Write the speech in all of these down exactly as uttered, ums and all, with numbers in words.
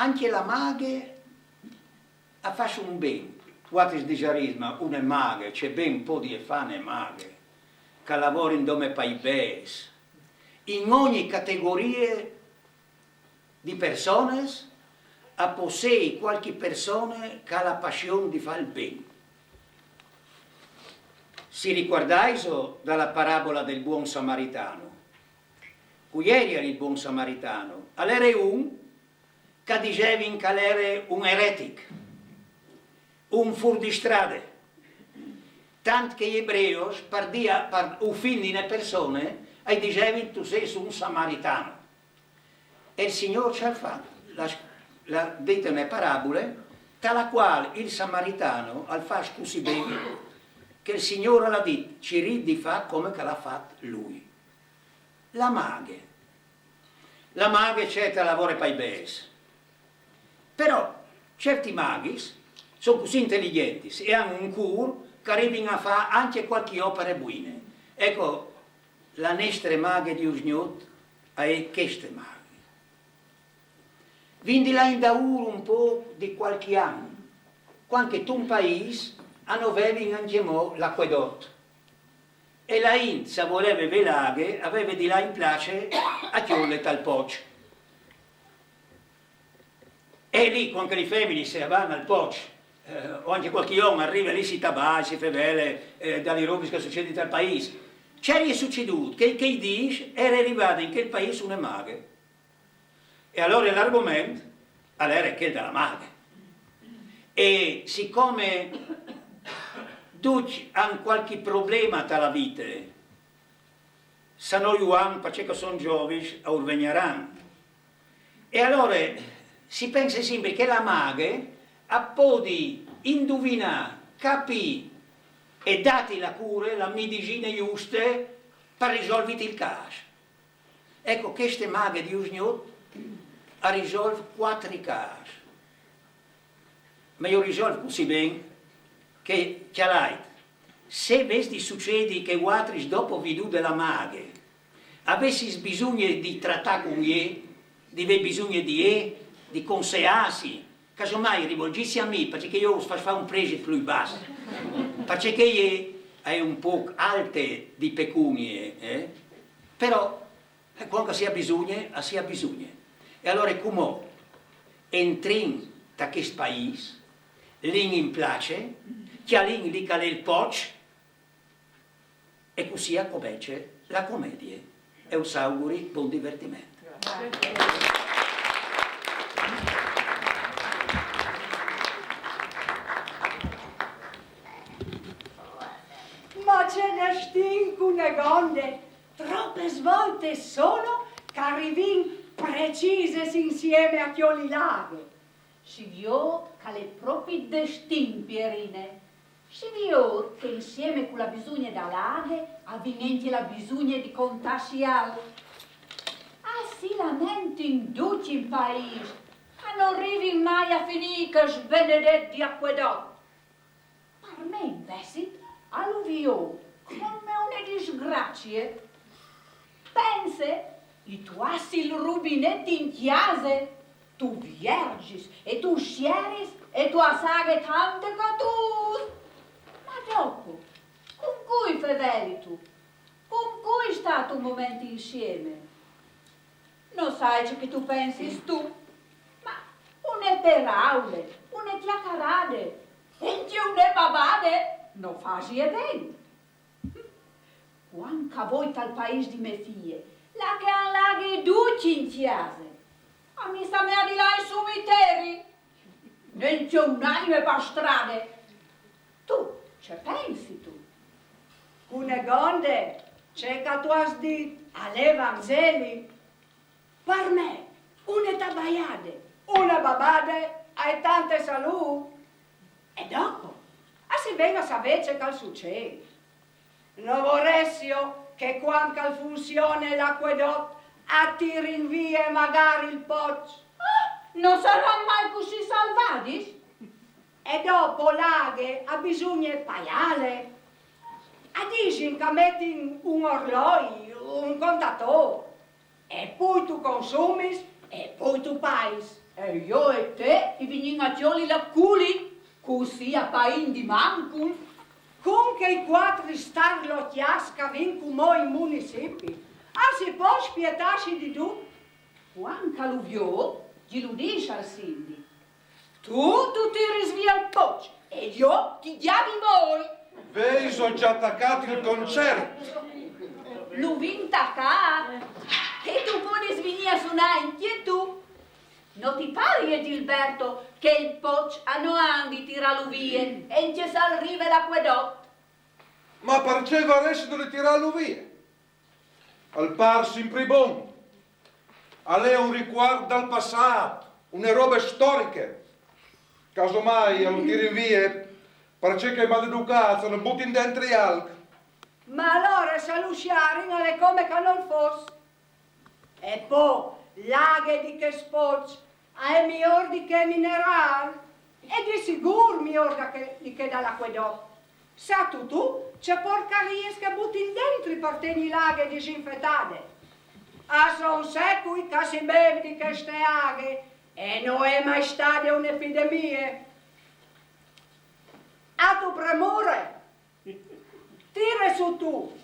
Ancje la maghe a fâs un ben. Vualtris disarîs: ma une maghe, ce ben podie fâ une maghe, che a lavorin dome pai bêçs? In ogni categorie di persones a possei cualchi persone che à la passion di fâ il ben. Si ricuardaiso de parabule dal bon samaritano? Cui jerial il bon samaritano? Al jere un che a disevin che al jere un eretic, un fûr di strade. Tant che i ebreos, par dî, par ofindi une persone, a disevin: tu sês un samaritano. E il Signôr ce al fâs? Al à, al à dit une parabule, ta la cuâl il samaritano al fâs cussì ben che il Signôr al à dit: cirît di fâ come che al à fat lui. La maghe. La maghe, certe, a lavore pai bêçs. Però ciertis maghis a son cussì inteligjents e a àn un cûr che a rivin a fâ ancje cualchi opare buine. Eco, la nestre maghe di usgnot e je cheste maghe. Vin di lâ indaûr un pôc di cualchi an, cuant che intun paîs a no vevin ancjemò l'acuedot. E la int, se a voleve vê la aghe, e veve di lâ in place a cjolâle tal poç. E li, cuant che lis feminis a van al poç, eh, o ancje cualchi om al rive, li si tabale, si fevele, eh, da lis robis che a sucedin tal paîs. Ce jere sucedût? Che, che i dîs e jere rivade in chel paîs une maghe. E alore l'argoment al jere chel de la maghe. E sicome ducj a àn cualchi probleme ta la vite, se no ju àn, parcè che a son zovins, a ur vegnaran. E alore si pense simpri che la maghe e podi induvinâ, capî e dâti la cure, la medisine juste par risolviti il câs. Eco, cheste maghe di usgnot e risolf cuatri câs. Ma ju risolf cussì ben che, cjalait, se ves di sucedi che vualtris, dopo vidude la maghe, a vessis bisugne di tratâ cun jê, di vê bisugne di jê, di conseâsi, casomai rivolgîsi a mi, parcè che jo us fâs fâ un presit plui bas, parcè che jê e je un pôc alte di pecunie, eh? Però, eh, cuant che si à bisugne, si à bisugne. E alore cumò entrìn ta chest paîs, lin in place, cjalìn li che al è il poç, e cussì a comence la comedie. E us auguri bon divertiment. Ma ce destin, Cunegonde! Tropes voltis a son che a rivìn precisis insiemi a cjoli la aghe. Si viôt che al è propit destin, Pierine. Si viôt che insiemi cu la bisugne da la aghe a vin ancje la bisugne di contâsi alc. A si lamentin ducj in paîs, a no rivin mai a finî chest benedet di acuedot. Par me, invezit, a lu viôt come une disgracie. Pense, i tu âs il rubinet in cjase, tu vierzis e tu sieris e tu âs aghe tante che tu ûs. Ma dopo, cun cui fevelistu? Cun cui stâstu un moment insiemi? No sai ce che tu pensis tu, ma une peraule, une cjacarade, ancje une babade no fasie ben. Cuant che a voi tal paîs di mê fie, là che a àn la aghe ducj in cjase, a mi sa mei di lâ in sumiteri. Nancje une anime par strade. Tu, ce pensistu? Cunegonde, ce che tu âs dit al è vanzelic. Par me, une tabaiade, une babade e je tante salût. E dopo, a si ven a savê ce che al sucêt. No voressio che cuant che al funzione l'acuedot a tirin vie magari il poç. Ah, no saran mai cussì salvadis? E dopo la aghe a bisugne paiâle. A disin che a metin un orloi, un contatôr. E plui tu consumis, e plui tu pais. E jo e te i vignìn a cjoli la culi, cussì a paìn di mancul. Cun chei cuatri starlocjâts ch'a vin cumò in municipi, a si pò spietâsi di dut. Cuant ch'a lu viôt, i lu dîs al sindic: Tu, tu tiris via il poç e jo ti cjavi i môi. Vêso za tacât il concert? Lu vin tacât. E tu podis vignî a sunâ ancje tu. No ti pari, Gilberto, che il poç a no àn di tirâlu vie, ancje s'al rive l'acuedot? Ma parcè varessino di tirâlu vie? Al pâr simpri bon. Al è un ricuart dal passât, une robe storiche. Casomai a lu tirin vie parcè che i maleducâts a no butin dentri alc. Ma alore, se lu sierin, al è come ch'a nol fos. E po, la aghe di chest poç a è miôr di chê minerâl, e di sigûr miôr di chê, di chê dal acuedot. Sâstu tu ce porcariis ch'a butin dentri par tegnî la aghe disinfetade? A son secui ch'a si bêf di cheste aghe e no è mai stade une epidemie. Âstu premure? Tire sù tu,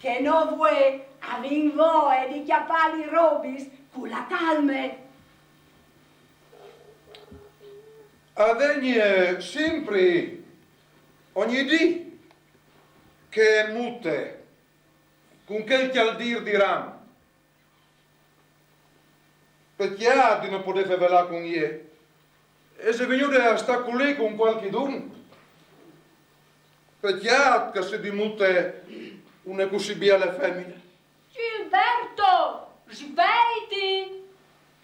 che nô vuê a vin voie di cjapâ lis robis cu la calme. A vegnie simpri, ogni dì, chê mute, cun chel cjaldîr di ram. Pecjât di no podê fevelâ cun jê. E je vignude a stâ culì cun cualchidun. Pecjât ch'a sedi mute une cussì biele femine. Gilberto, sveiti!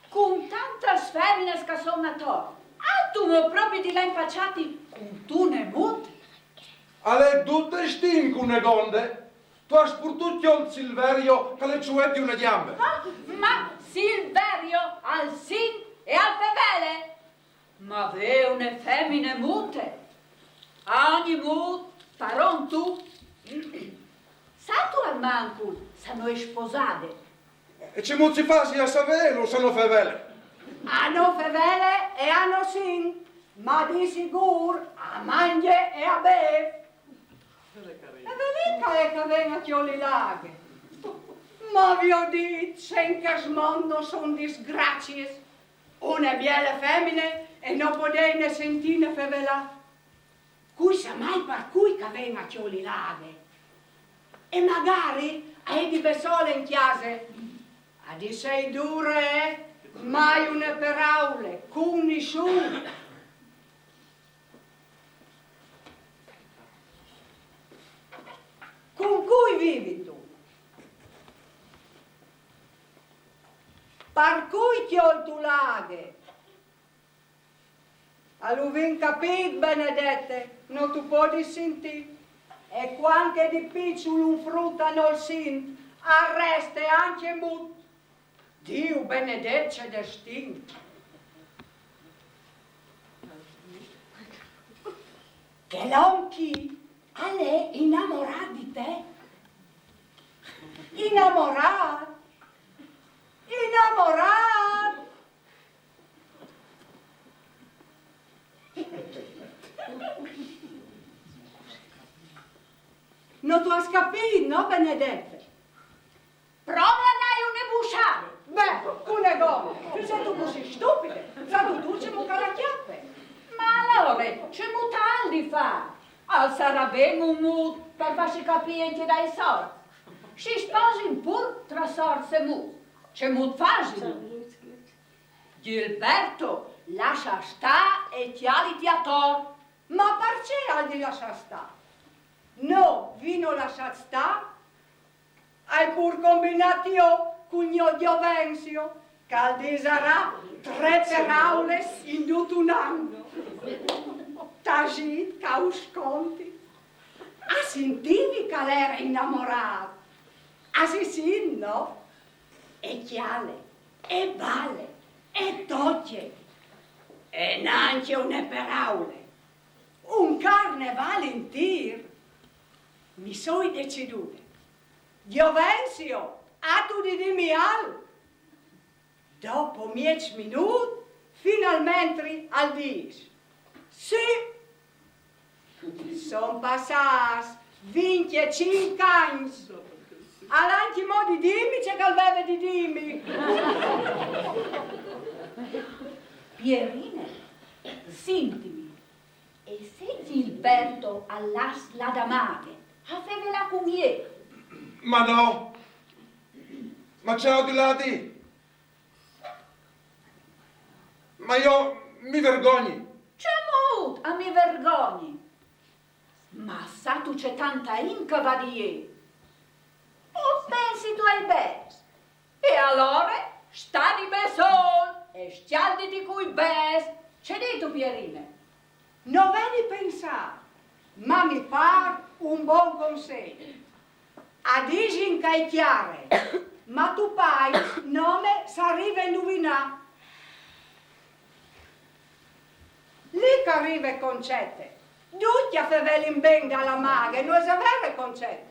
Cun tantas feminas ch'a son ator, âstu propit di lâ a infaciâti cuntune mute? Al è dut destìn, cunegonde. Tu âs purtût cjolt Silverio ch'al è çuet di une gjambe. Ah, ma Silverio al sint e al fevele. Ma vê une femine mute. A ogni mût, paron tu. Sâstu almancul s'a no è sposade? E cemût si fasi a savêlu s'a no fevele? A no fevele e a no sint, ma di sigûr a mangje e a bêf. E ve li ch'a è ch'a ven a cjoli la aghe. Ma vi ò dit, ce in chest mont a son disgraciis. Une biele femine e no podê sintîne fevelâ. Cui sa mai par cui ch'a ven a cjoli la aghe. E magari a è di bessole in cjase. A disei dure, eh? Mai une peraule cun nissun. Cun cui vivistu? Par cui cjoltu la aghe? A lu vin capît, Benedete, no tu podis sintî. E cuant che di piçul un frut a nol sint, al reste ancje mût. Diu benedet, ce destin! Chel om chi al è inamorât di te. Inamorât! Inamorât! No tu âs capît, no, Benedete? Prove a dâi une busade. Beh, cunegone, sêstu cussì stupide? Sâstu tu cemût ch'a la cjape? Ma alore, cemût âl di fâ? Al sarà ben un mût par fâsi capî ancje dai sorts. Si sposin pûr tra sorts e mûts. Cemût fasino? Gilberto, lassa stâ e cjaliti ator. Ma parcè âl di lassâ stâ? No, vino lassât stâ. Ai pûr combinât jo cul gno Giovenzio, ch'al disarà trê peraulis in dut un an. Tasît, ch'a us conti. A sintivi ch'al jere inamorât? A si sint, no? E cjale, e bale, e tocje, e nancje une peraule. Un carnevâl intîr. Mi soi decidude. Giovenzio, âstu di dîmi alc? Dopo mieç minût, Finalmentri al dîs: sì, son passâts vincjecinc agns. Al à ancjemò di dîmi ce che al veve di dîmi. Pierine, sintimi, e se Gilberto al làs lâ da maghe a fevelâ cun jê? Ma no! Ma ce aio di lâ a dî? Ma jo mi vergogni. Cemût a mi vergogni? Ma sâstu ce tanta int che e va di jê? O pensistu ai bêçs? E alore sta di bessôl e scjalditi cui bêçs. Ce distu, Pierine? No vês di pensâ, ma mi pâr un bon consei. A disin che e je cjare, ma tu pais nome se e rive a induvinâ. Li che e rive Concete. Ducj a fevelin ben da la maghe, no isal vêr, Concete?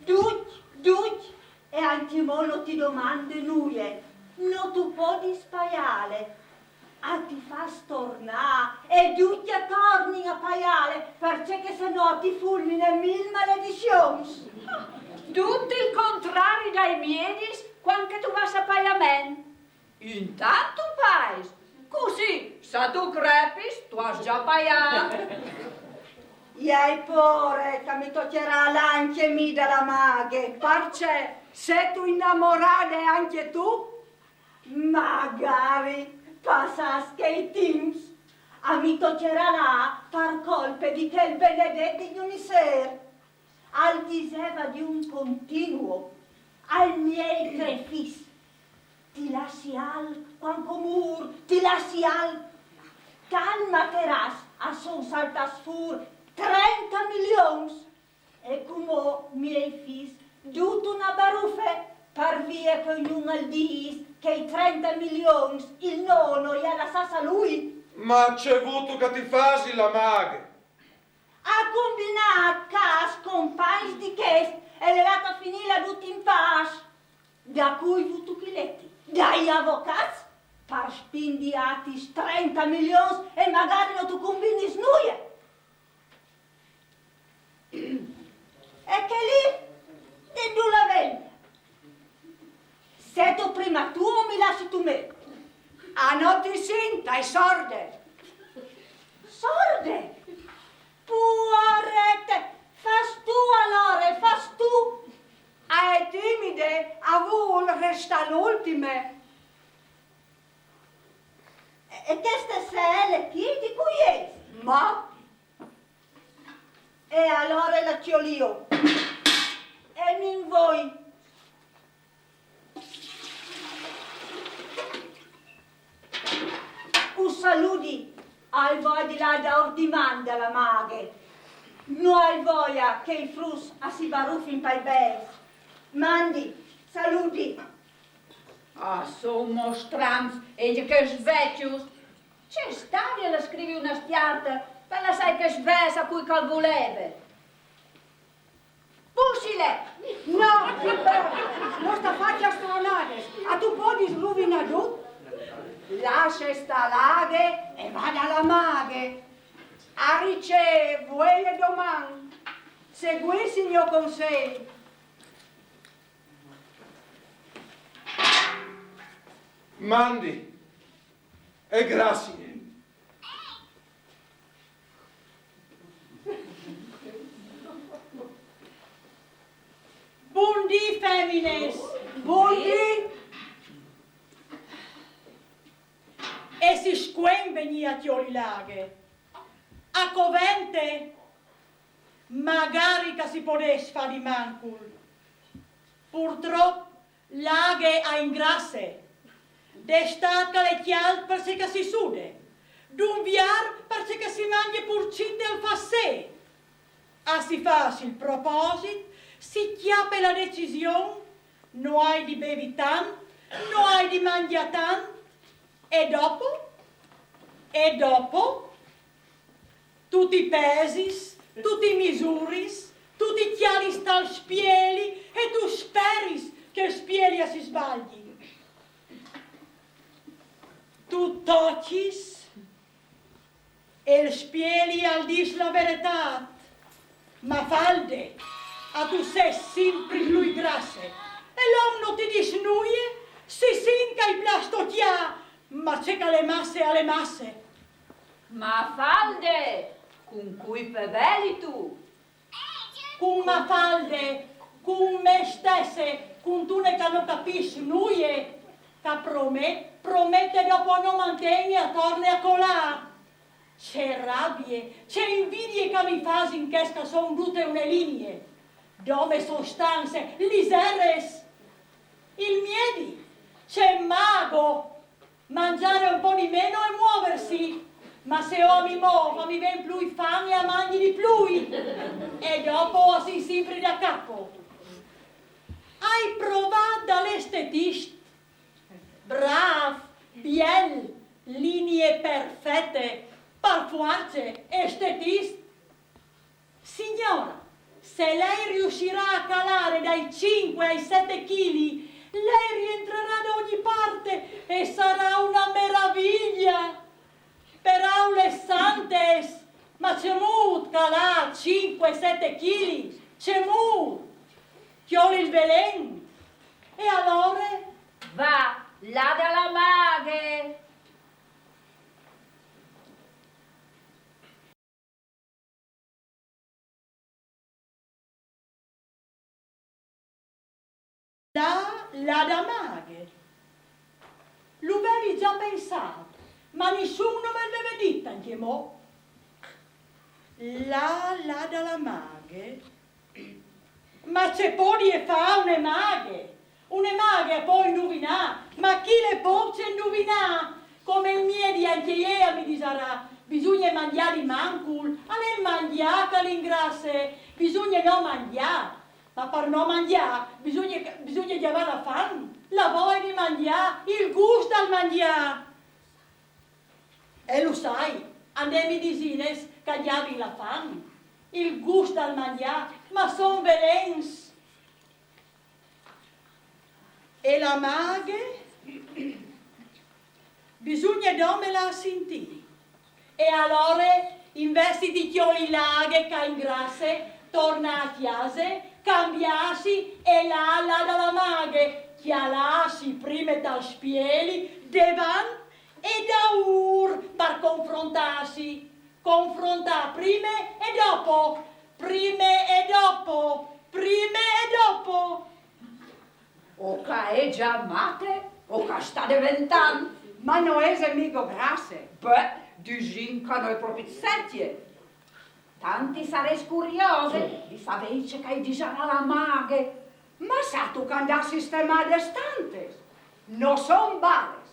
Ducj, ducj, e ancjemò no ti domande nuie, no tu podis paiâle. A ti fâs tornâ, e ducj a tornin a paiâle, parcè che se no a ti fulmine mil maledizions. Dut il contrari dai miedis cuant che tu vâs a paiament. Intant tu pais, cussì, se tu crepis, tu âs za paiât. Jo ai pôre che mi tocjarà lâ ancje mi da la maghe, parcè, sêstu inamorade ancje tu? Magari, passâts chei timps, a mi tocjarà lâ par colpe di chel benedet di Dionissêr. Al diseva di un continuo ai miei trê fîs: ti lassi alc cuant che o mûr, ti lassi alc. Tal materàs a son saltâts fûr trente milions. E cumò, miei fîs, dut une barufe, par vie che ognun al dîs che i trente milions il nono i à lassâts a lui. Ma ce vûstu che ti fasi la maghe? A combinâ casi compagns di chest e al è lât a finî là dut in pâs. Da cui vûstu che i leti? Dai avocâts? Par spindi atis trente milions e magari no tu combinis nuie. E chê li, di dulà vegnie? Sêstu prime tu o mi lassistu me? Ah, no ti sint, e je sorde. Sorde? Puarete, fâstu alore, fâstu. E je timide, e vûl restâ l'ultime. E, e cheste sele chi di cui ese? Ma E alore la cjoli jo. E mi 'nd voi. Us saludi, o ai voia di lâ daûr di man da la maghe. No ai voia che i fruts a si barufin pai bêçs. Mandi, saludi. Ah, son mostrants, e chescj vecjos. Ce stadial a scrivi une cjarte par lassâ chescj bêçs a cui che al voleve. Pusile! No, Gilbert, no sta fâ stronadis, a tu podis ruvinâ dut. Lasse stâ la aghe e va da la maghe. A ricêf vuele doman. Seguìs il gno consei. Mandi, e graciis. Bundì, femines! Bundì! E si scuen vegnî a cjoli la aghe. A covente, magari che si podès fâ di mancul. Purtrop, la aghe e ingrasse. D'Estât che al è cjalt parcè che si sude. D'Unviar parcè che si mangje purcit e al fâs sê. A si fâs il proposit, si cjape la decision, no ai di bevi tant, no ai di mangjâ tant, e dopo? E dopo? Tu ti pesis, tu ti misuris, tu ti cjalis tal spieli e tu speris che il spieli a si sbalji. Tu tocjis e il spieli al dîs la veretât. Mafalde, a tu sês simpri plui grasse. E l'om no ti dîs nuie? Sì, sì, che i plâs tocjâ, ma ce che al è masse, al è masse. Mafalde, cun cui fevelistu? Cun Mafalde, cun me stesse, cuntune che no capìs nuie, che promet, promet e dopo a no manten e a torne a colâ. Ce rabie, ce invidie che mi fasin chês che a son dute une linie. Dome sostanze, liseres. Il miedi, ce mago, mangjâ un po' di meno e muoversi. Ma se jo mi môf, mi ven plui fam e a mangji di plui. E dopo o sin simpri da capo. Âstu provât dal estetist? Brâf, biel, linie perfete, par fuarce, estetist. Signora, se lei riuscirà a calare dai cinque ai sette chili, lei rientrerà da ogni parte e sarà una meraviglia. Peraules santes, ma cemût calâ cinque sette chili? Cemût? Cjol il velen. E alore? Va, là da la maghe. Là, là da maghe. Lu vevi za pensât, ma nissun no me veve dit ancjemò. Là, là da la maghe. Ma ce podie fâ une maghe? Une maghe e pò induvinâ, ma chi le pocje induvinâ? Come il miedi ancje jê mi disarà, bisugne mangjâ di mancul, al è il mangjâ che al ingrasse, bisugne no mangjâ. Ma par no mangjâ, bisugne, bisugne gjavâ la fam, la voie di mangjâ, il gust dal mangjâ. E lu sai, a 'nd è medisines che a gjavin la fam, il gust dal mangjâ, ma a son velens. E la maghe? Bisugne dâmela a sintî. E alore, invezit di cjoli la aghe che e ingrasse, tornâ a cjase, cambiâsi e lâ, lâ da la maghe, cjalâsi prime tal spieli, devant e daûr, par confrontâsi. Confrontâ prime e dopo, prime e dopo, prime e dopo. O che e je za mate, o che e sta deventant. Ma no ese migo grasse. Beh, disìn che no è propit secje. Tant i sarès curiose di savê ce che i disarà la maghe. Ma sâstu che a 'nd à sistemades tantes? No son bales.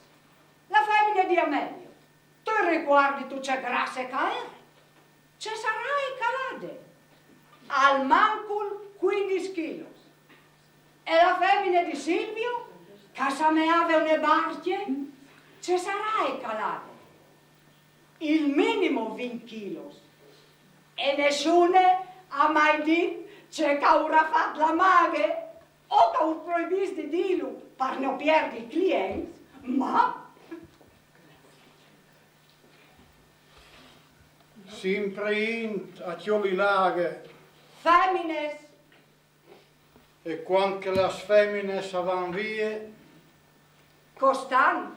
La femine di Amelio. Tu ricuardistu ce grasse che e jere? Ce saraie calade? Al mancul cuindis chilos. E la femine di Silvio, che e sameave une barcje, ce saraie calade? Il minimo vint chilos. E nissune e à mai dit ce che e aurà fat la maghe, o che e ur proibìs di dîlu par no pierdi clients, ma Simpri int a cjoli la aghe. Femines! E cuant che las femines a van vie? Costant,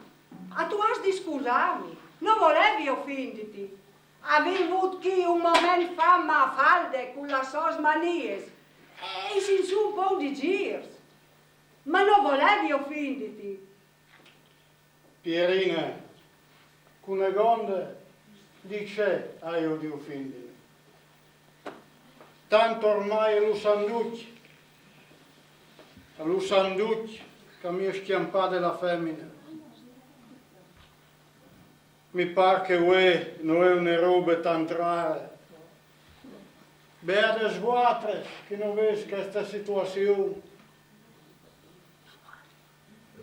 a tu âs di scusâmi, no volevi ofinditi. O vin vût chi un moment fa Mafalde cu las sôs manies e i sin sù un pôc di gîrs. Ma no volevi ofinditi. Pierine, cunegonde, di ce aio di ofindimi? Tant ormai lu san ducj, lu san ducj che mi è scjampade la femine. Mi pâr che vuê no è une robe tant rare. Beades vualtres che no vês cheste situazion.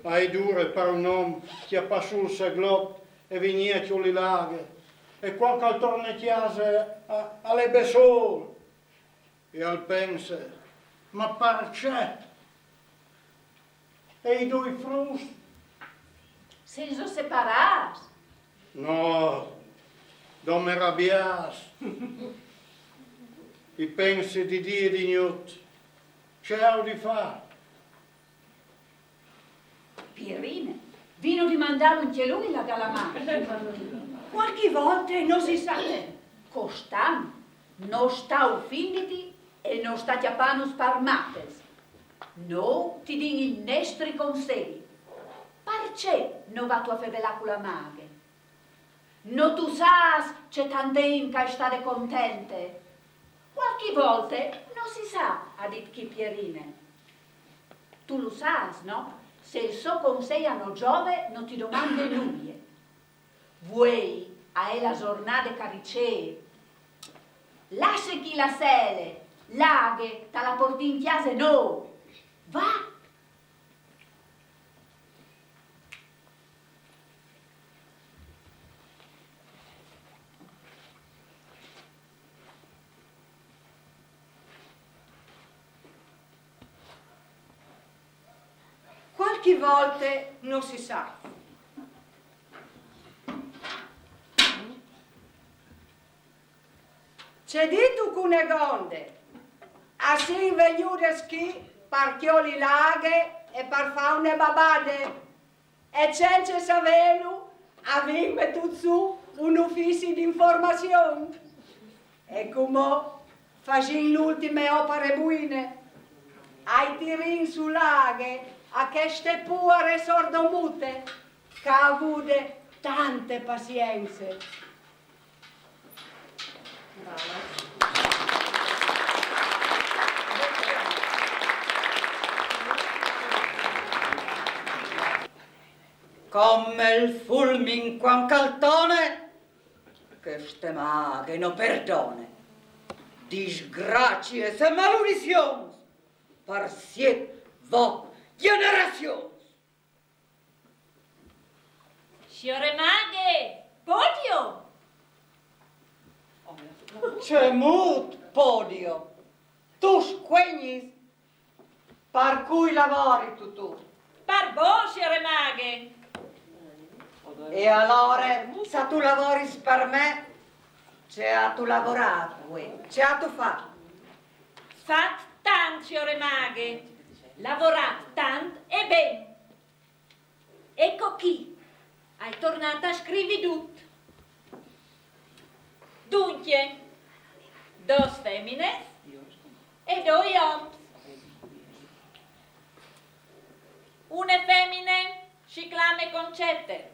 E je dure par un om cjapâ sù il seglot e vignî a cjoli la aghe. E cuant che al torne a cjase, a, al è bessôl. E al pense: ma parcè? E i doi fruts? Sêso separâts? No, dome rabiâts. I pensi di dì e di gnot. Ce aio di fâ? Pierine, vino di mandâlu ancje lui là da la mari. Cualchi volte no si sa. Costant, no sta ofinditi e no sta cjapânus par mates. Nô ti din il nestri consei. Parcè no vâstu a fevelâ cu la maghe? No tu sâs ce tante int che e je stade contente? Cualchi volte no si sa, à dit chi Pierine. Tu lu sâs, no? Se il so consei a no zove, no ti domande nuie. Vuê e je la zornade che e ricee. Lasse chi la sele, la aghe, te la puartìn in cjase nô. Va! Cualchi volte no si sa. Ce dîstu, Cunegonde? A sin vegnudes chi par cjoli la aghe e par fâ une babade. E cence savêlu, o vin metût sù un ufizi di informazion. E cumò o fasìn l'ultime opare buine. O tirìn sù la aghe a cheste puare sordomute, che e à vude tante pazience. Come il fulmin cuant che al tone, cheste maghe no perdone. Disgraciis e maludizions par siet, vot gjenerazions. Siore maghe, podio? Cemût podio? Tu scuegnis? Par cui lavoristu tu? Par vô, siore maghe. E alore, se tu lavoris par me, ce âstu lavorât vuê? Ce âstu fat? Fat tant, siore maghe. Lavorât tant e ben. Eco chi, o ai tornât a scrivi dut. Duncje, dôs femines e doi oms. Une femine si clame Concete.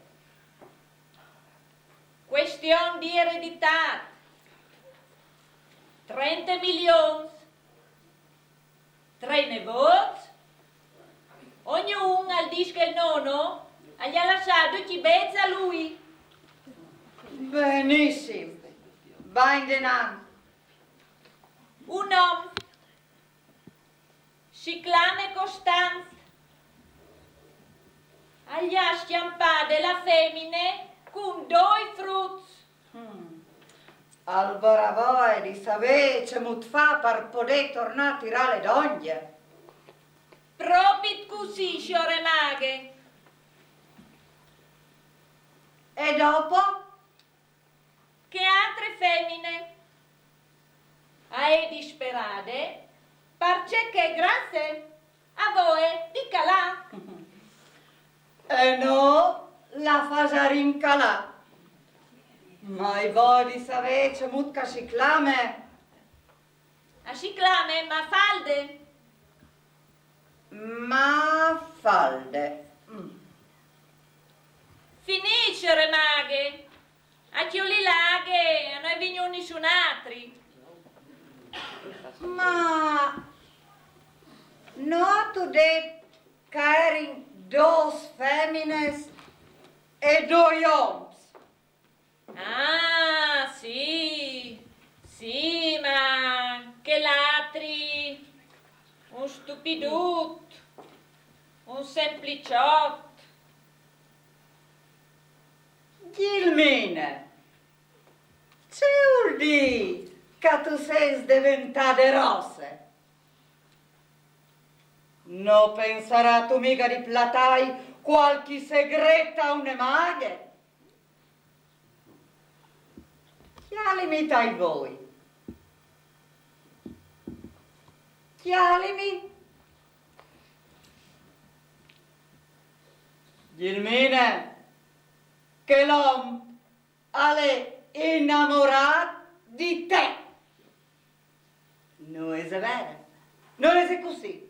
Cuestion di ereditât. Trente milions. Trê nevôts. Ognun al dîs che il nono al à lassât ducj i bêçs a lui. Benissim. Va indenant. Un om. Si clame Costant. Al à scjampade la femine cun doi fruts. Mm. Al varà voie di savê cemût fâ par podê tornâ a tirâle dongje. Propit cussì, siore maghe. E dopo? Chê altre femine e je disperade, parcè che e je grasse. E à voie di calâ. E nô la fasarìn calâ. Ma o ai voie di savê cemût che si clame. E si clame Mafalde. Mafalde. Mm. Finît, siore maghe. A cjolî la aghe no è vignût nissun altri. Ma no âstu det che a jerin dôs femines e doi oms? Ah, sì, sì, ma chel altri, un stupidut, un sempliciot. Gilmine, ce vûl dî che tu sês deventade rosse? No pensarâstu miga di platâi Cualchi segret a une maghe? Cjalimi tai voi. Cjalimi. Gilmine, che l'om al è inamorât di te. No ese vere? No ese cussì?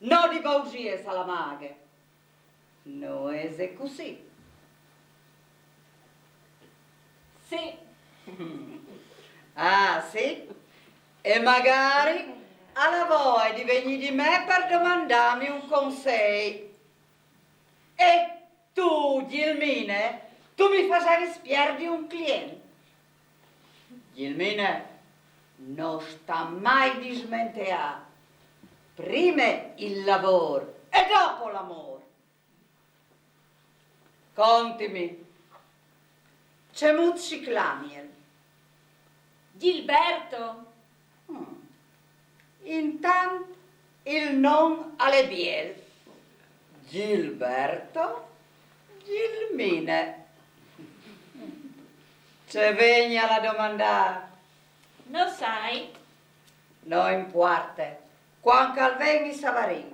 No di bausies a la maghe. No ese cussì? Sì. Ah, sì? E magari al à voie di vegnî di me par domandâmi un consei. E tu, Gilmine, tu mi fasevis pierdi un client. Gilmine, no sta mai dismenteâ: prime il lavôr e dopo l'amôr. Contimi, cemût si clamiel? Gilberto. Mm. Intant il non al è biel. Gilberto, Gilmine. Ce vegnial a domandâ? No sai. No impuarte. Cuant che al ven i savarìn.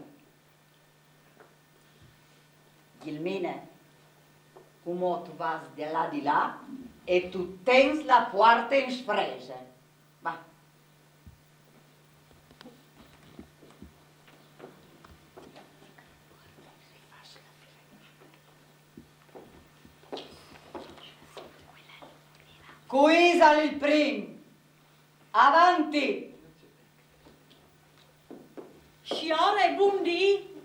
Gilmine, cumò tu vâs di là di là e tu tens la puarte in sfrese. Va. Cui isal il prin? Avanti! Siore, bundì!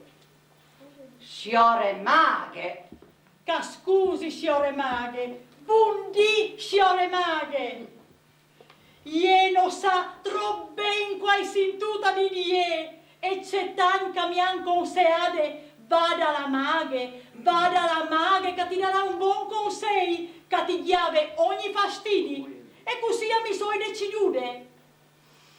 Siore maghe! Che scusi, siore maghe! Bundì, siore maghe! Jê no sa trop ben co ai sintût a dî di jê, e ce tant che mi àn conseade: va da la maghe, va da la maghe, che ti darà un bon consei, che ti gjave ogni fastidi. E cussì a mi soi decidude.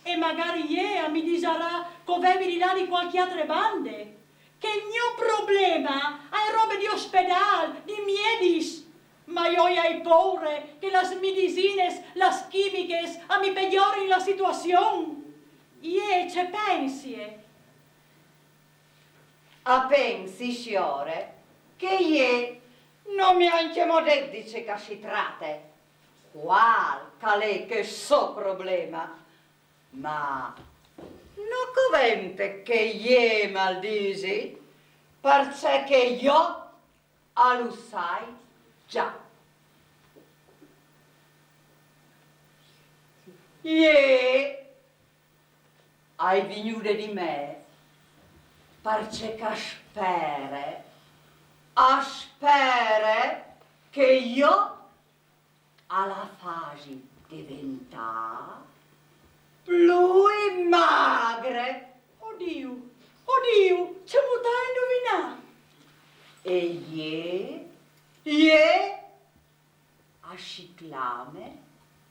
E magari jê a mi disarà che o vevi di lâ di cualchi altre bande, che il gno problema al è robe di ospedâl, di miedis. Ma jo o ai poure che las midisinas, las chimichis a mi pegjorin la situazion. Jê ce pensie? A pensi, siore, che jê no mi à ancjemò det di ce che si trate. Cuâl che al è chest so problema? Ma no covente che jê mal disi, parcè che jo a lu sai za. Jê a è vignude di me parcè che a spere, a spere che jo a la fasi deventâ plui magre. O Diu, o Diu, cemût a induvinà? E jê, jê a si clame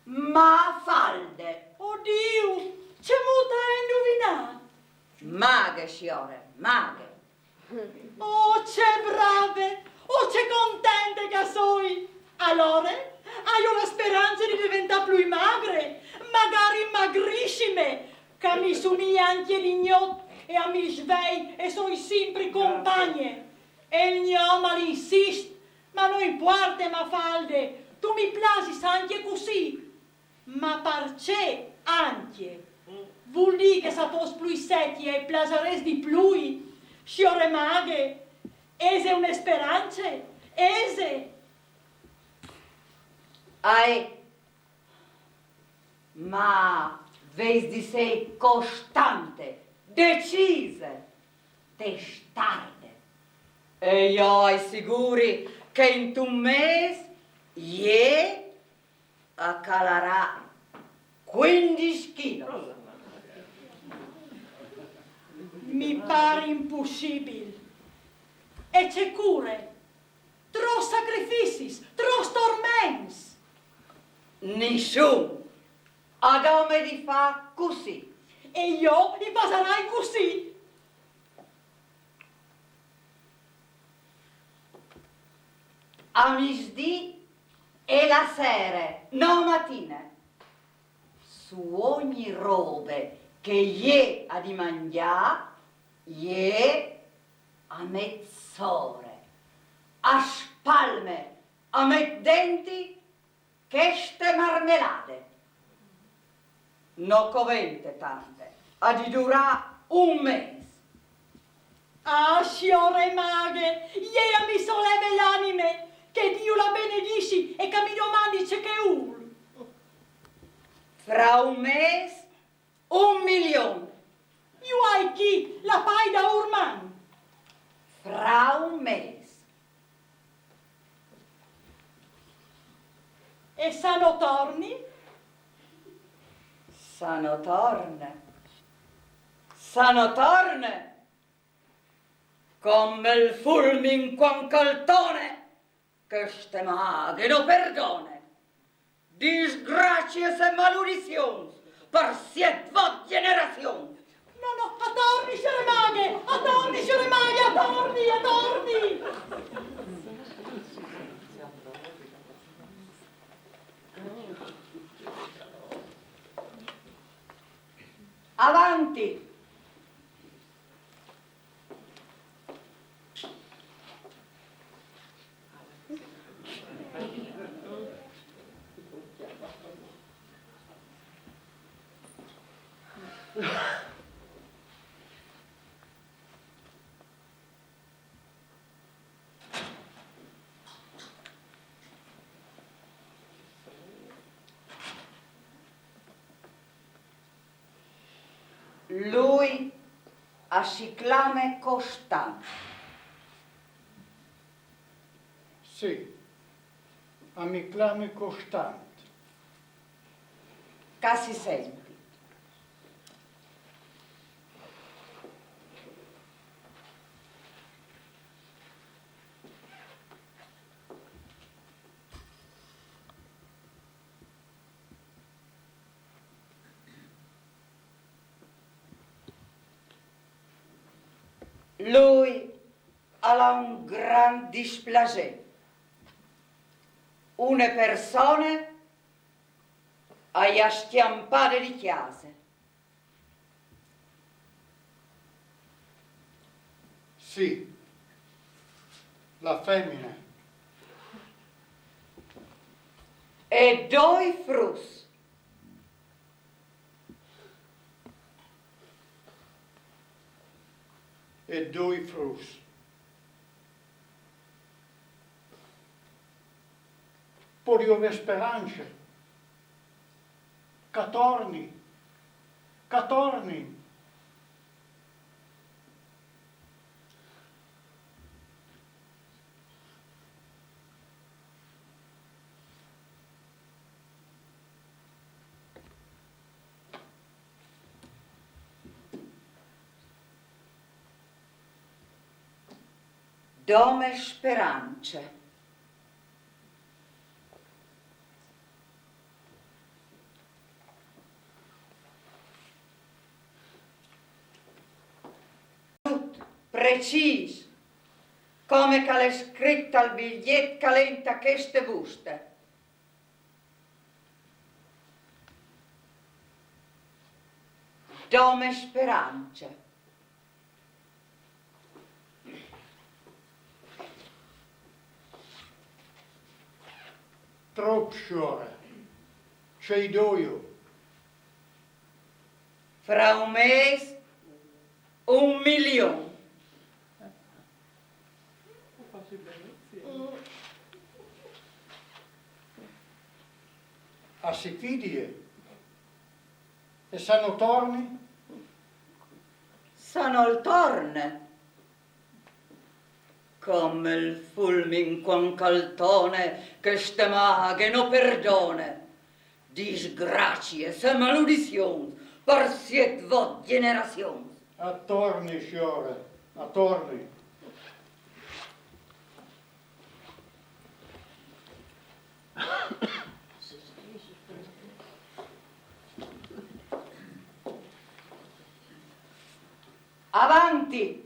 Mafalde. O Diu, cemût a induvinà? Maghe, siore, maghe. Oh, ce brave! Oh, ce contente che a soi! Alore, a ai la sperance di deventâ plui magre, magari magrissime, che a mi sumii ancje di gnot e a mi svei e soi simpri compagne. E il gno om al insist: ma no impuarte, Mafalde, tu mi plasis ancje cussì. Ma parcè ancje? Vûl dî che se a fos plui secje a i plasarès di plui, siore maghe? Ese une sperance? Ese? Ae, ma vês di sei costante, decise, testarde. E jo a i siguri che intun mês jê a calarà cuindis chilos. Mi pâr impussibil. E ce cure? Trops sacrificis, trops torments. Nissun. A dome di fâ cussì. E jo i fasarai cussì. A misdì e la sere, no matine. Su ogni robe che i è a di mangià, i è a met sore, a spalme, a met denti cheste marmelade. No covente tante, a di durà un mes. Ah, siore maghe, i è a mi soleve l'anime, che Diu la benedissi e che mi domandi ce che ul. Fra un mes, un milion. Ju ai chi la paida urman. Fra un mes. E sa no torni? Sa no torne. Sa no torne. Come il fulmin cuant ch'al tone, cheste maghe no perdone. Disgraciis e maludizions par siet vot generazions. No, no, a torni, siore maghe, a torni, siore maghe, a torni, a torni. Avanti. Lui a si clame Costant. Sì, a mi clame Costant. Ca si senti. Lui al à un gran displasè. Une persone a i à scjampade di cjase. Sì, la femine. E doi fruts. E doi fruts. Podìo vê sperance. Ca torni, ca torni. Dome sperance. Dut precîs, come che al è scrit tal biliet che al è inta cheste buste. Dome sperance. Trop, siore. Ce i doio? Fra un mês, un milion. A si fidie. E sa no torni? Sa nol torne. Come il fulmin cuant ch'al tone, cheste maghe no perdone. Disgraciis e maludizions par siet vot generazions. A torni, siore, a torni. Avanti!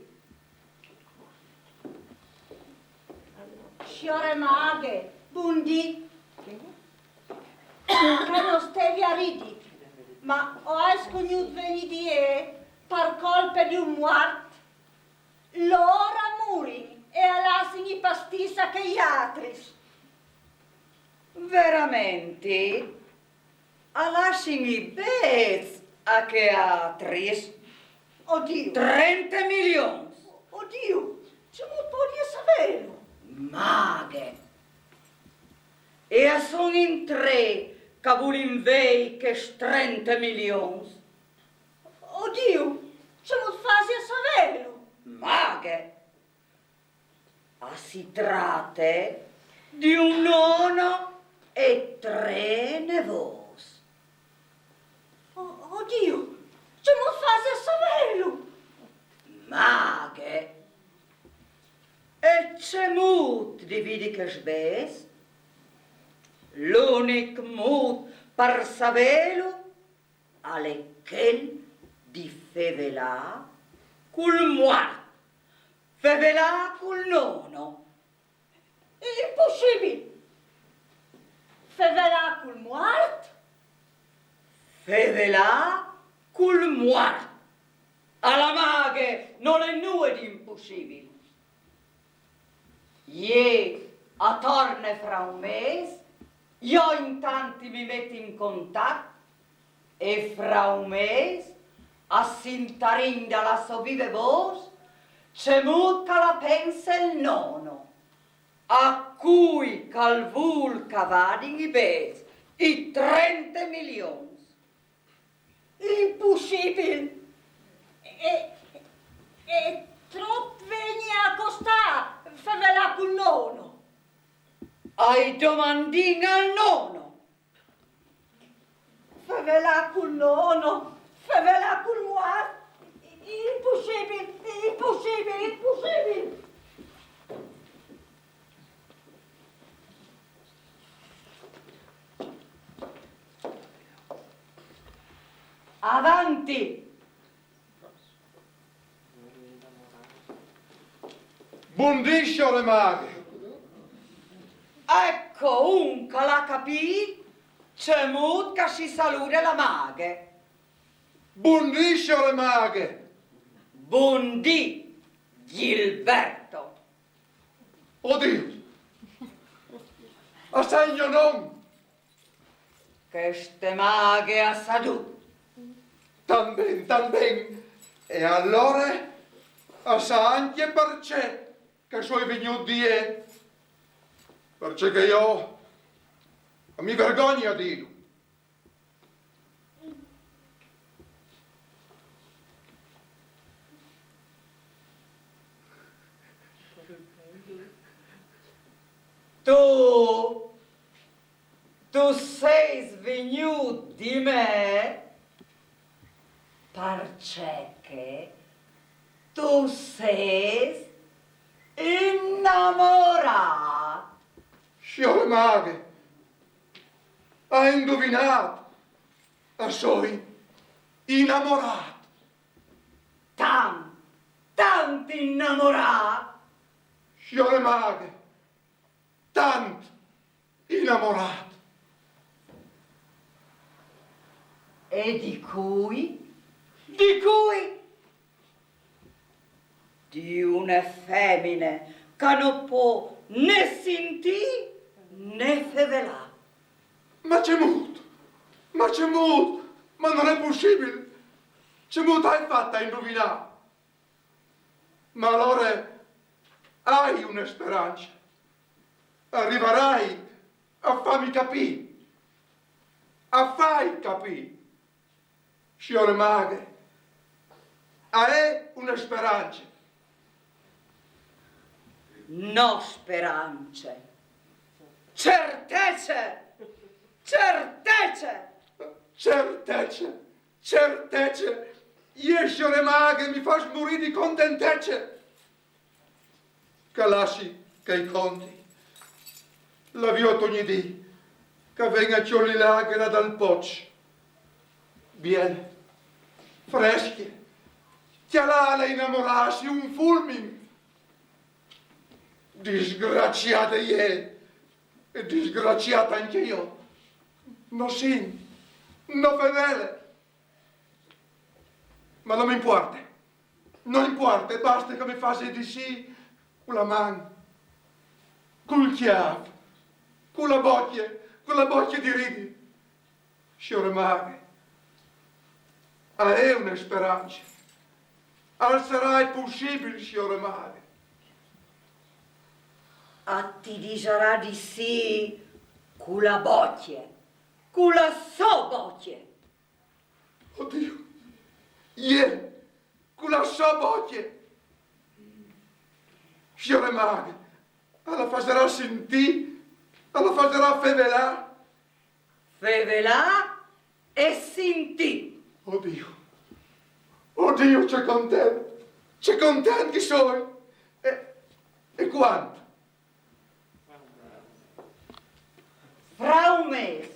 Siore maghe, bundì. Che no stevi a ridi, ma o ai scugnût vegnî di e par colpe di un muart. Lôr a murin e a lassin i pastîs a chei altris. Veramenti? A lassin i bêçs a chei altris? Odiu. Trente milions! Odiu, cemût podìs savêlu? Maghe! E a son in trê ch'a vulin vei chescj trente milions. Odiu, cemût fasi a savêlu? Maghe! A si trate di un nono e trê nevôts. O-, odiu, cemût fasi a savêlu? Maghe! E cemût dividi chescj bêçs? L'unic mût par savêlu al è chel di fevelâ cul muart, fevelâ cul nono. Impussibil! Fevelâ cul muart? Fevelâ cul muart. A la maghe nol è nuie di impussibil. Jê a torne fra un mês, jo intant mi meti in contat e fra un mês a sintarìn da la sô vive vôs cemût ch'a la pense il nono, a cui ch'al vûl ch'a vadin i bêçs, i trente milions. Impussibil! E, e trop vegni a costâ fevelâ cul nono. Ai domandìn al nono. Fevelâ cul nono, fevelâ cul muart. Impussibil, impussibil, impussibil! Avanti! Bundì, siore maghe! Ecco un ch'al à capît cemût ch'a si salude la maghe. Bundì, siore maghe! Bundì, Gilberto! Odiu! A sa il gno non! Cheste maghe a sa dut. Tant ben, tant ben. E alore a sa ancje parcè ch'a soi vignût di e. Parcè che jo mi vergogni a dîlu. Tu, tu sês vignût di me parcè che tu sês inamorât. Siore maghe, a induvinât, a soi inamorât. Tant, tant inamorât. Siore maghe, tant inamorât. E di cui? Di cui? Di une femine ch'a no pò né sintî né fevelâ. Ma cemût? Ma cemût? Ma nol è pussibil! Cemût ai fat a induvinâ? Ma alore ai une sperance. Rivarai a fâmi capî. A fâi capî. Siore maghe, a è une sperance. No sperance. Certece! Certece! Certece! Certece! Jê, siore maghe, mi fâs murî di contentece! Ch'a lassi chei conti. La viôt ogni dì ch'a ven a cjoli la aghe là dal poç. Biele, frescje, cjalâle inamorâsi, un fulmin. Disgraciada jê, e disgraciât ancje jo. No sint, no fevele. Ma no mi impuarte. No impuarte, baste che mi fasial dissì cu la man, cul cjâf, cu la bocje, cu la bocje di ridi. Siore maghe, a è une sperance. Al sarà pussibil, siore maghe? A ti disarà dissì cu la bocje, cu la sô bocje. O Diu, jê, cu la sô bocje. Siore maghe, a la fasarà sintî, a la fasarà fevelâ. Fevelâ e sintî. O Diu, o Diu, ce content, ce content che o soi. E, e cuant? Fra un mês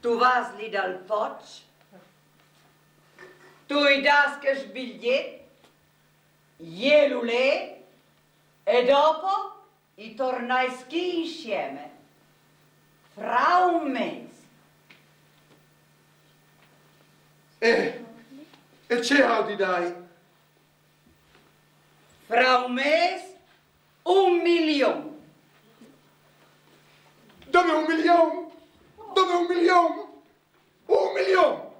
tu vâs li dal Poç, tu i dâs chest biliet, jê lu lei e dopo i tornais chi insieme. Fra un mês. Eh, e ce aio di dâi? Fra un mês un milion. Dome un milion! Dome un milion! Un milion!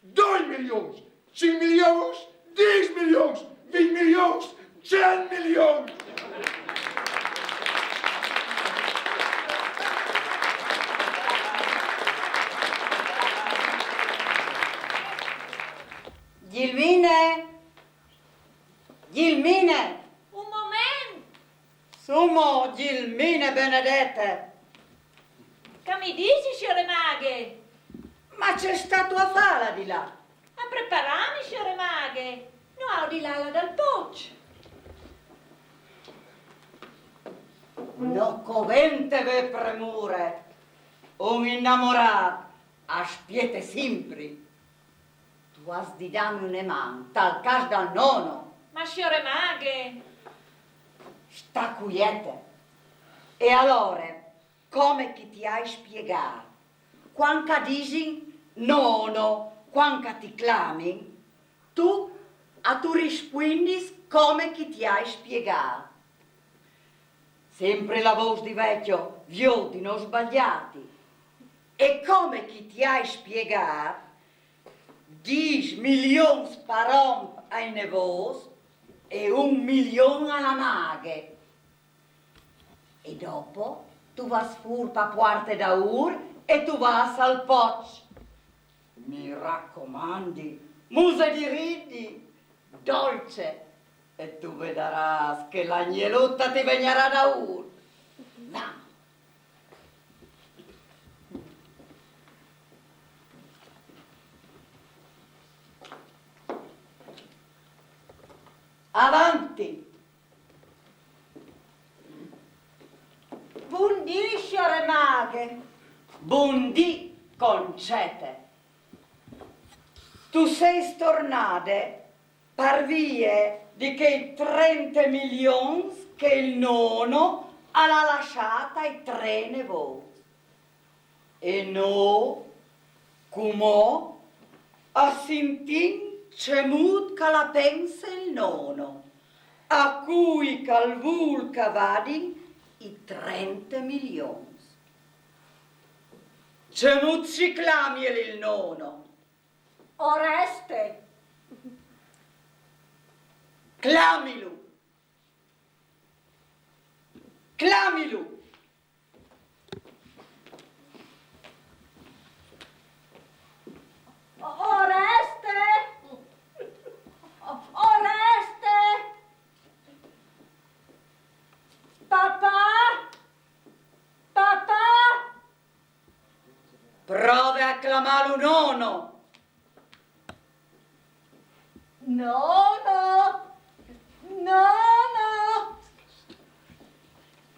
Doi milions! Cinc milions! Dîs milions! Vincj milions! Cent milions! Gilmine! Gilmine! Un moment! Sù mo, Gilmine benedete! Che mi disi, siore maghe? Ma ce stâstu a fâ di là? A preparâmi, siore maghe. No aio di lâ là dal Poç. No covente vê premure. Un inamorât al spiete simpri. Tu âs di dâmi une man tal câs dal nono. Ma siore maghe! Sta cuiete. E alore, come che ti ai spiegât, cuant che a disin nono, cuant che a ti clamin, tu a tu rispuindis come che ti ai spiegât. Simpri la vôs di vecjo, viôt di no sbaliâti. E come che ti ai spiegât, dîs milions par om ai nevôts e un milion a la maghe. E dopo tu vâs fûr pa puarte daûr e tu vâs al Poç. Mi racomandi, muse di ridi, dolce, e tu vedarâs che la gneluta ti vegnarà daûr. Va. Avanti! Bundì, siore maghe! Bundì, Concete! Tu sês tornade par vie di chei trente milions che il nono al à lassât ai trê nevôts. E nô, cumò, a sintìn cemût che la pense il nono, a cui che al vûl che a vadin i trente milions. Cemût si clamiel il nono? Oreste! Clamilu! Clamilu! Oreste! Oreste! Papà! Papà! Prove a clamâlu nono! Nono! Nono!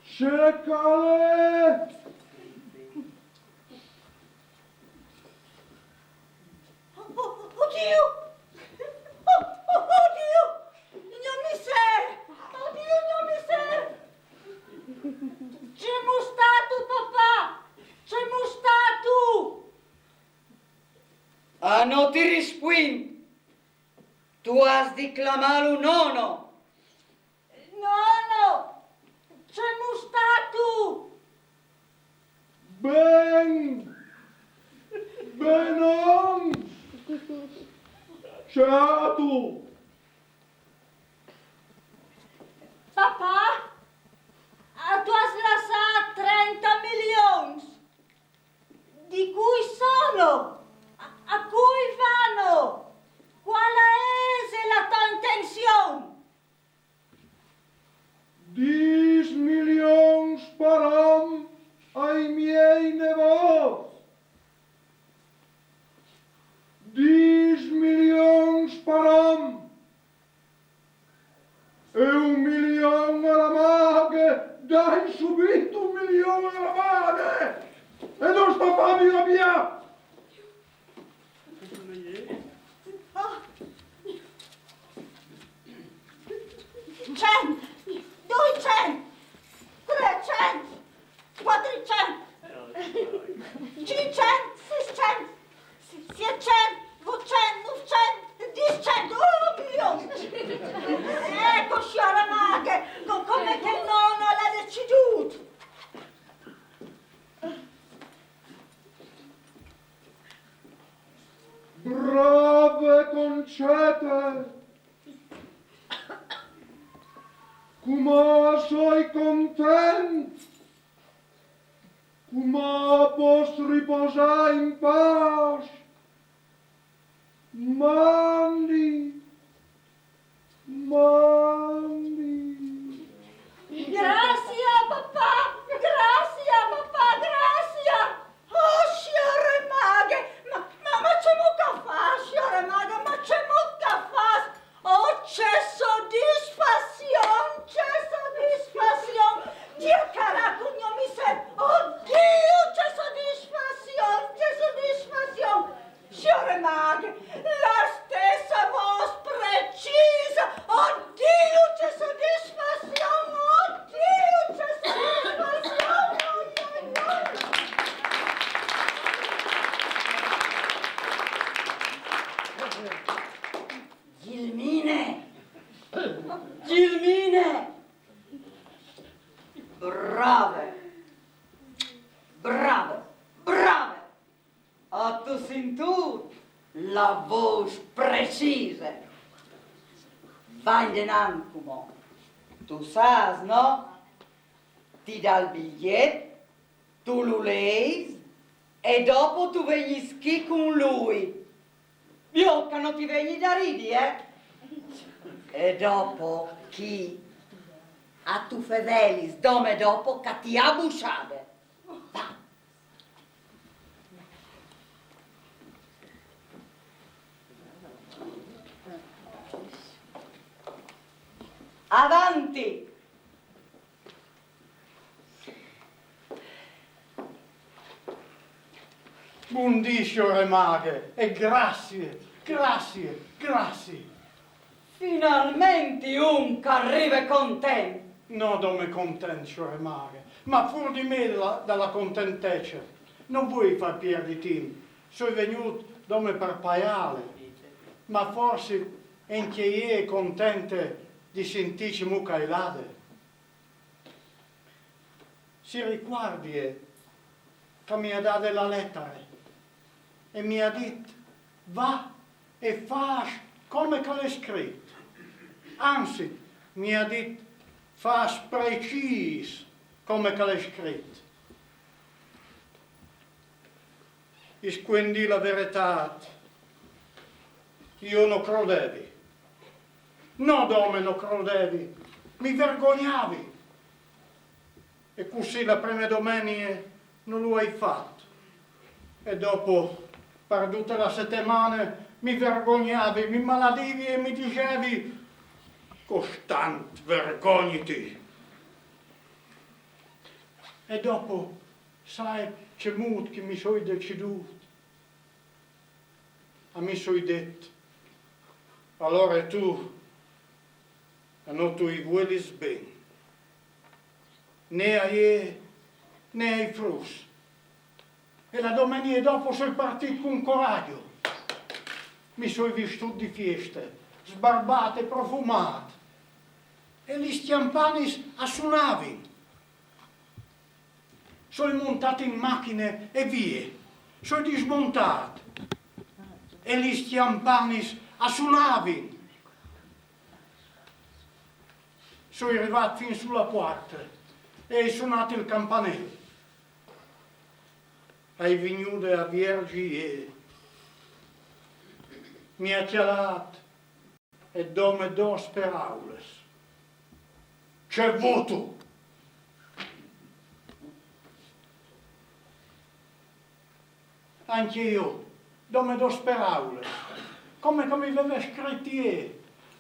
Secale! Oh, oh, oh Diu! Oh, oh, oh Diu! Gno missêr! Oh Diu, gno missêr! Tu âs di clamâlu nono. Nono, cemût stâstu? Ben, benon, ceâtu. Papà, tu âs lassât trenta milions. Di cui sono? A, a cui vano? Quale ese la tô intenzion? Dîs milions par om ai miei nevôts. Dîs milions par om. E un milion a la maghe! Dai subit un milion a la maghe! E no sta fâmi rabiâ! Cent, duicent, trecent, quatricent, cinccent, sîscent, sietcent, votcent, nûfcent, dîscent, un milion! Eco, siore maghe, co-, come che nono al à decidût. Brave Concete! Cumò soi content! Cumò pòs riposâ in pâs! Mandi! Mandi! Grazie, papà! Grazie, papà! Grazie! Oh, siore maghe! Ma, ma, ma cemût che o fâs, siore maghe? Ma cemût che o fâs? Oh, ce sodisfazion, ce sodisfazion! Diu, cara, cugno mi se-, oddio, ce sodisfazion, ce sodisfazion! Siore maghe, la stessa vôs precisa! Oddio, ce sodisfazion! Oddio, ce sodisfazion! Oi, oi, oi. Gilmine! Gilmine! Brave! Brave! Brave! Âstu sintût la vôs precise? Va indenant cumò. Tu sâs, no? Ti dà il bigliet, tu lu leis e dopo tu vegnis chi cun lui. Viôt che no ti vegni da ridi, eh? E dopo chi a tu fevelis dome dopo che ti à bussade. Va. Avanti! Bundì, siore maghe, e grazie, grazie, grazie. Finalmenti un che al rive content. No dome content, siore maghe, ma fûr di me da la, da la contentece. No vuei fâ pierdi timp, soi vegnût dome par paiâle, ma forsit encje jê e je contente di sintî cemût che e je lade. Si ricuardie che mi à dade la letare e mi à dit: va e fâs come che al è scrit. Anzit, mi à dit: fâs precîs come che al è scrit. Iscuendì la veretât, jo no crodevi. No dome no crodevi, mi vergognavi. E cussì la prime domenie no lu ai fat. E dopo, par dute la setemane, mi vergognavi, mi maladivi e mi disevi: «Costant, vergogniti!» E dopo, sâstu cemût che mi soi decidût? A mi soi det: «Alore tu, no tu i vuelis ben, né a jê, né ai fruts.» E la domenie dopo soi partît cun coragjo. Mi soi vistût di fieste, sbarbât e profumât, e lis cjampanis a sunavin. Soi montât in machine e vie. Soi dismontât, e lis cjampanis a sunavin. Soi rivât fin su la puarte e ai sunât il campanel. A è vignude a vierzi e mi à cjalât e dome dôs peraules. Ce vûstu? Ancje jo, dome dôs peraules. Come che mi veve scrit jê,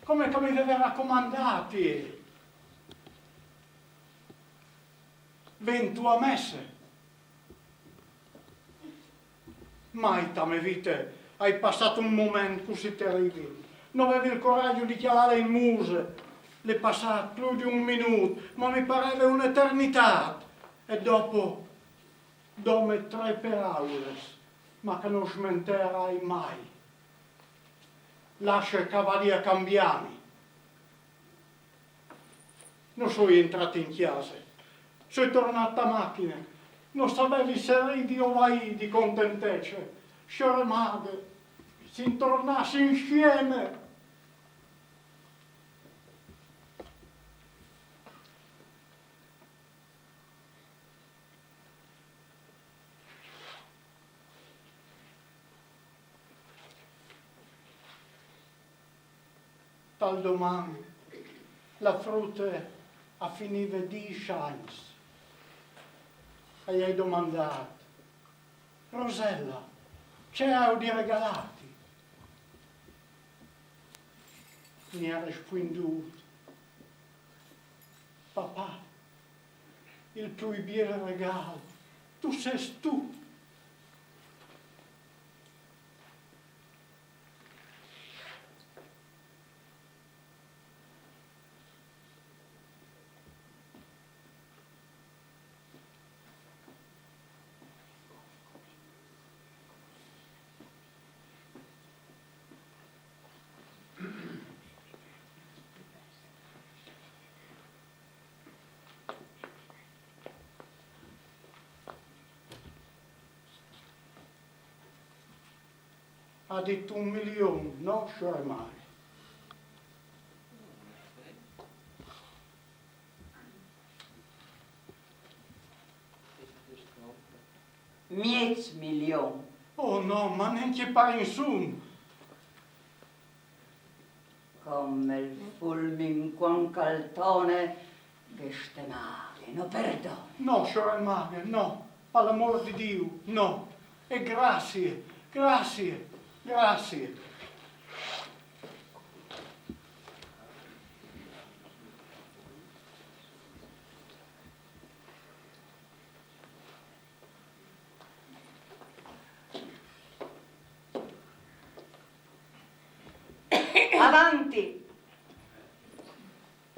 come che mi veve racomandât jê. Vêntu a messe. Mai ta mê vite ai passât un moment cussì teribil. No vevi il coraç di cjalâle in muse. Al è passât plui di un minût, ma mi pareve une eternitât. E dopo, dome trê peraules, ma che no smentearai mai. Lasse che o vadi a cambiâmi. No soi jentrât in cjase. Soi tornât te machine. No savevi se ridi o vaî di contentece. Siore Maghe, si tornasse insieme. Tal doman, la frute a finive dîs agns. E i ai domandât: «Rosella, ce aio di regalâti?» Mi à rispuindût: «Papà, il plui biel regâl tu sês tu.» Â dit un milion, no, siore Maghe? Mieç milion. Oh no, ma nancje par insum. Come il fulmin cuant che al tone, cheste maghe no perdone. No, siore Maghe, no, par l'amôr di Diu, no. E graciis, graciis, graciis. Avanti!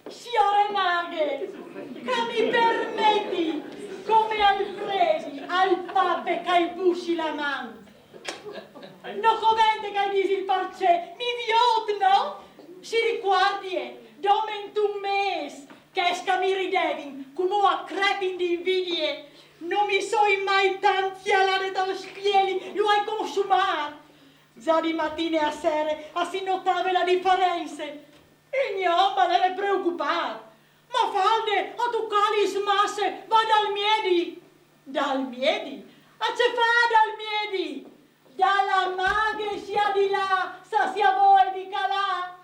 Siore Maghe, che mi permeti, come al predi, al pape che i bussi la man. No covente che i disi il parcè, mi viôt, no? Si ricuardie, dome intun mês, chês che mi ridevin, cumò a crepin di invidie, no mi soi mai tant cjalade tal spieli, lu ai consumât. Za di matine a sere a si notave la diference. Il gno om al jere preocupât. Mafalde, a tu calis masse, va dal miedi. Dal miedi? A ce fâ dal miedi? Da la maghe si à di lâ, se si à voie di calâ.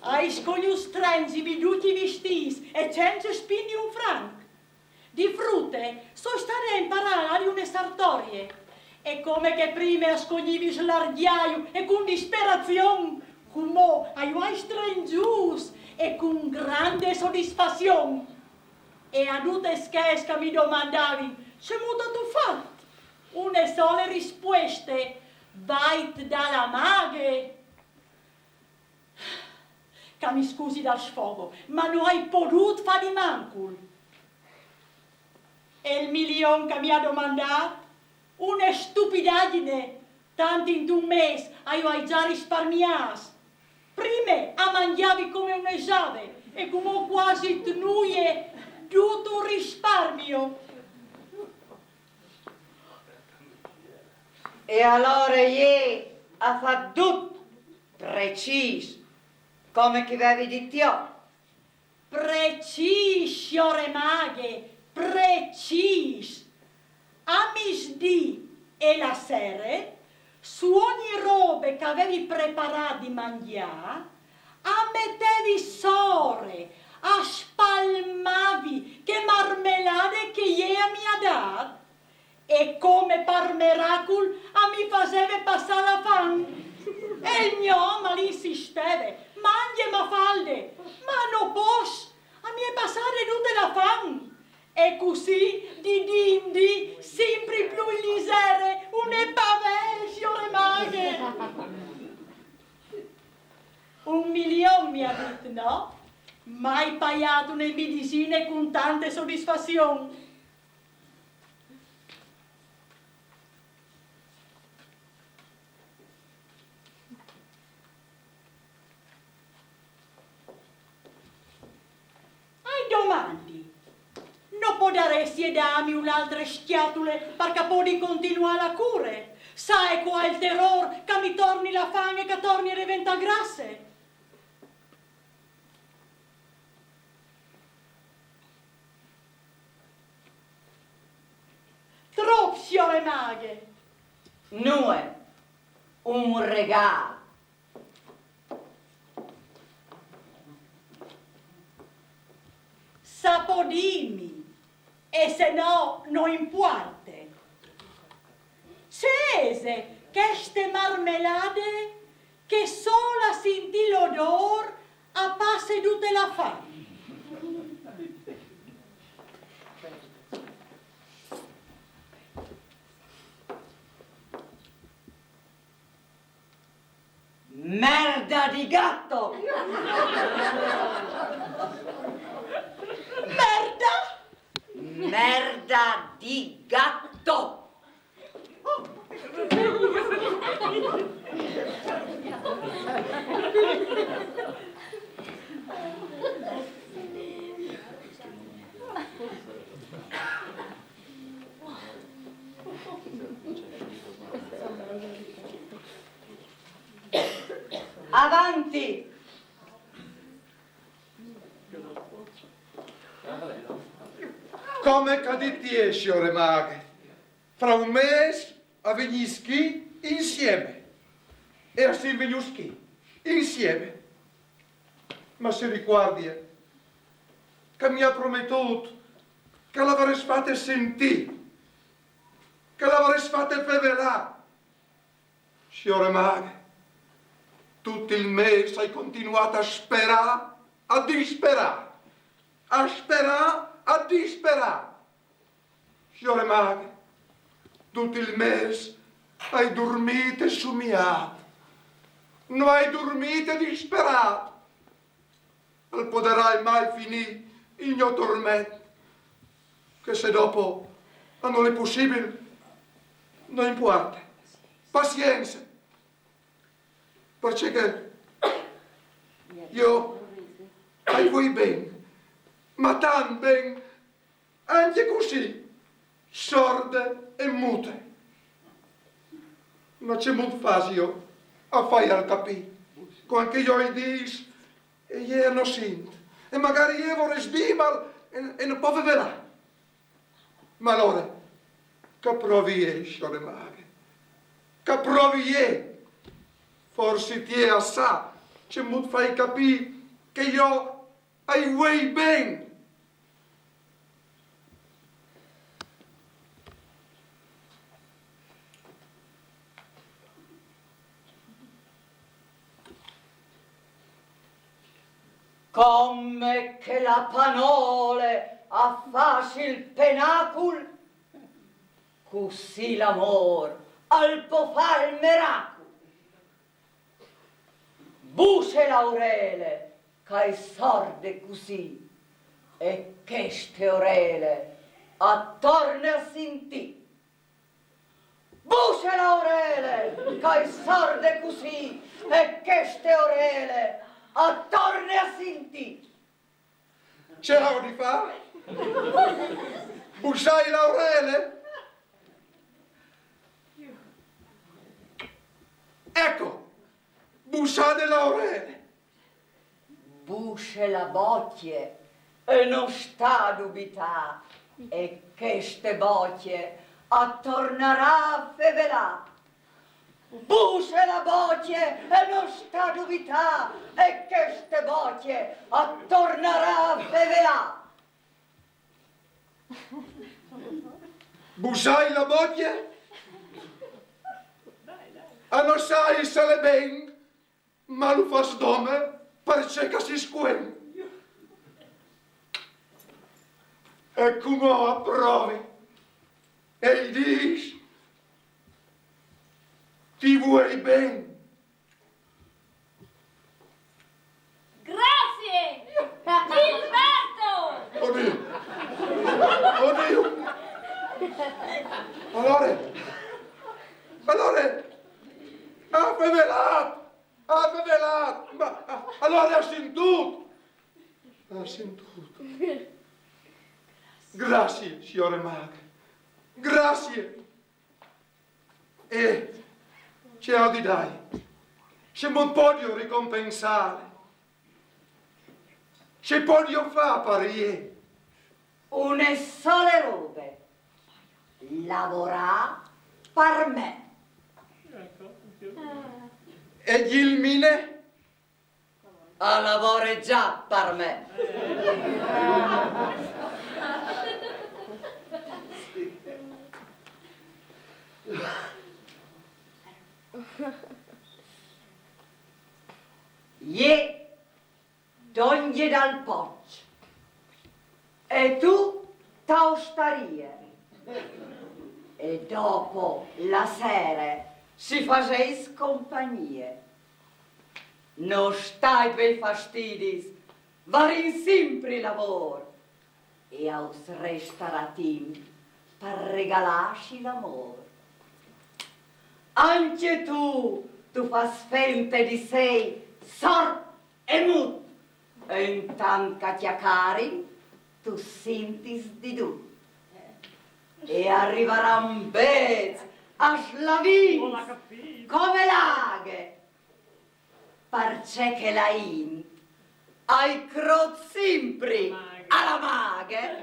Ai scognût strenzimi ducj i vistîts e cence spindi un franc. Di frute soi stade a imparâ a lâ une sartorie. E come che prime a scognivi slargjâju e cun disperazion, cumò a ju ai strengjûts e cun grande sodisfazion. E a dutes chês che mi domandavin: «Cemût âstu fat?» Une sole rispueste: «Vait da la maghe.» Che mi scusi dal sfogo, ma no ai podût fâ di mancul. E il milion che mi à domandât? Une stupidagjine, Tant intun mês a ju ai za risparmiâts. Prime a mangjavi come une zave e cumò cuasi nuie, dut un risparmio. E alore jê a fâs dut precîs come che i vevi dit jo. Precîs, siore maghe, precîs. A misdì e la sere, su ogni robe che a vevi preparât di mangjâ, a metevi sore, a spalmavi chê marmelade che jê a mi à dât. E come par meracul a mi faseve passâ la fam. E il gno om al insisteve: «Mangje, Mafalde!» «Ma no pos, a mi è passade dute la fam!» E cussì, di dì in dì, simpri plui lizere, une pavee, siore maghe! Un milion mi à dit, no? Mai paiât une midisine cun tante sodisfazion. Ai domandi, no podaressie dâmi une altre scjatule par che a podi continuâ la cure? Sâe cuâl è il terôr? Che a mi torni la fam e che a torni a deventâ grasse? Trop, siore maghe! Nuie, un regâl. Sapodimi, e se no no impuarte. Ce ese cheste marmelade che sôl a sintî l'odôr a passe dute la fam? Merda di gatto! Merda? Merda di gatto! Avanti! Come che a dit jê, siore maghe, fra un mês a vignîs chi insiemi. E a sin vignûts chi insiemi. Ma si ricuardie che mi à prometût che le varès fate sintî, che le varès fate fevelâ. Siore maghe, dut il mês ai continuât a sperâ, a disperâ, a sperâ, a disperâ. Siore maghe, dut il mês ai durmît e sumiât. No ai durmît e disperât. Al podarà mai finî il gno torment? Che se dopo, ma nol è pussibil, no impuarte. Pazience. Parcè che jo a i vuei ben, ma tant ben, ancje cussì, sorde e mute. Ma cemût fasio a fâi capî, cuant che jo i dîs e jê no sint, e magari jê e vorès dîmal e, e no pues fevelâ? Ma alore, che a provi jê, siore maghe, che a provi jê, forsit jê a sa cemût fâi capî che jo a i vuei ben. Come che la panole a fâs il penacul, cussì l'amôr al pò fâ il meracul. Busse la orele, che e je sorde cussì, e cheste orele a torne a sintî. Busce la orele, che e sorde cussì, e cheste orele a torne a sintì. Ce aio di fà? Busciâi la orele? Eco, busciade la orele. Busce la bocje e no sta a dubitâ, e cheste bocje a tornarà a fevelâ. Busce la bocje e no sta a dubitâ, e cheste bocje a tornarà a fevelâ. Busciâi la bocje? A no sai se al è ben, ma lu fâs dome parcè che si scuen. E cumò a prove e i dîs: ti vuei ben. Grazie! Gilberto! Oddio! Oddio! Alore, alore, a fevelât! A fevelât! Ma, a, alore a sintût! A sintût! Grazie, siore maghe, grazie! E ce aio di dâi? Ce me podio ricompensâ? Ce podio fâ par jê? Une sole robe: lavorâ par me. E Gilmine? A lavore za par me. Jê dongje dal poç e tu te ostarie. E dopo la sere si fasês compagnie. No stait vê fastidis, varìn simpri lavôr, e us restarà timp par regalâsi l'amôr. Ancje tu, tu fâs fente di sei sord e mut, e intant che a cjacarin tu sintis di dut. E a rivaran bêçs a slavins come la aghe, parcè che la int a crôt simpri a la maghe.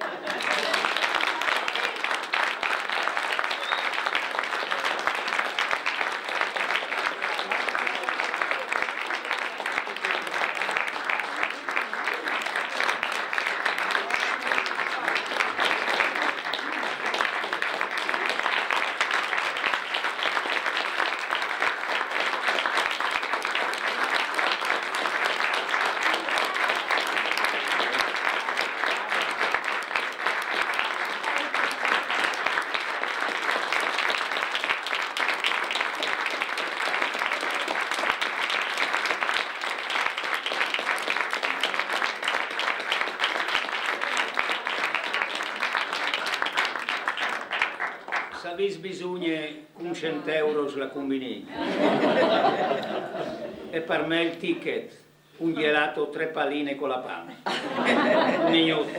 Se vês bisugne, cun cent euros la cumbinìn. E par me il ticket, un gelato, tre paline con la pane. Mignut.